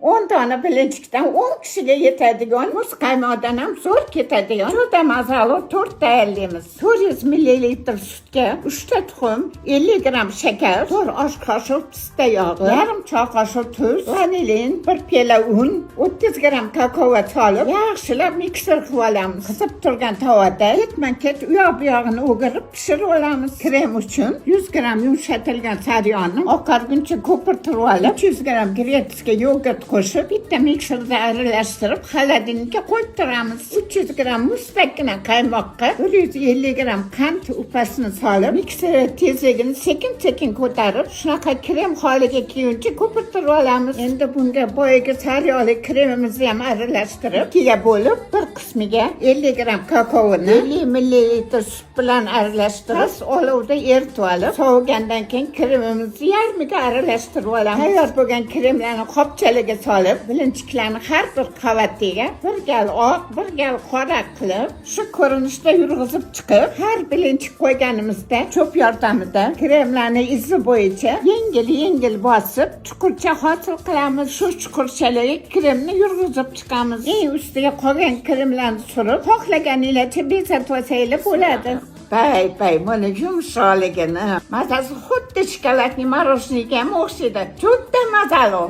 10 dona блинчик dan 10 kishiga yetadigan, muzqaymoqdan ham zo'r ketadigan, juda mazali tort tayyorlaymiz. 400 millilitr sutga 3 ta tuxum, 50 gramm shakar, 1 osh qoshiq pista yog'i, yarim choy qoshiq tuz, vanilin, bir piyola un, 30 gramm kakao solib, yaxshilab mikser qilib olamiz. Qizib turgan tovada ketma-ket u yoq bu yog'ini o'girib pishirib olamiz. Krem uchun 100 gramm yumshatilgan sariyog'ni oqarguncha ko'pirtirib olib, 300 gramm грецкий yogurt qo'shib, bitta mikserda aralashtirib, холодильник ka qo'yib turamiz. 300 gramm muzdakkina qaymoqqa 150 gramm qand upasini solib, mikser tezligini sekin-sekin ko'tarib, shunaqa krem holiga kelguncha ko'pirtirib olamiz. Endi bunga boyagi sariyog'li kremimizni ham aralashtirib, ikkiga bo'lib, bir qismiga 50 gramm kakaoni 50 millilitr sut bilan aralashtirib, past olovda eritib olib, sovigandan keyin kremimizni yarmiga aralashtirib olamiz. Tayyor bo'lgan kremlarni qopchalarga solib, блинчик larni har bir qavatiga bir gal oq, bir gal qora qilib, shu ko'rinishda yurg'izib chiqib, har блинчик qo'yganimizda cho'p yordamida kremlarni izi bo'yicha yengil-yengil bosib, chuqurcha hosil qilamiz. Shu chuqurchalarga kremni yurg'izib chiqamiz. Eng ustiga qolgan kremlarni surib, xohlaganinglarcha bezatib olsanglar bo'ladi. Bay bay, buni yumshoqligini, mazasi xuddi shokoladli мороженое ga ham o'xshaydi. Juda mazali.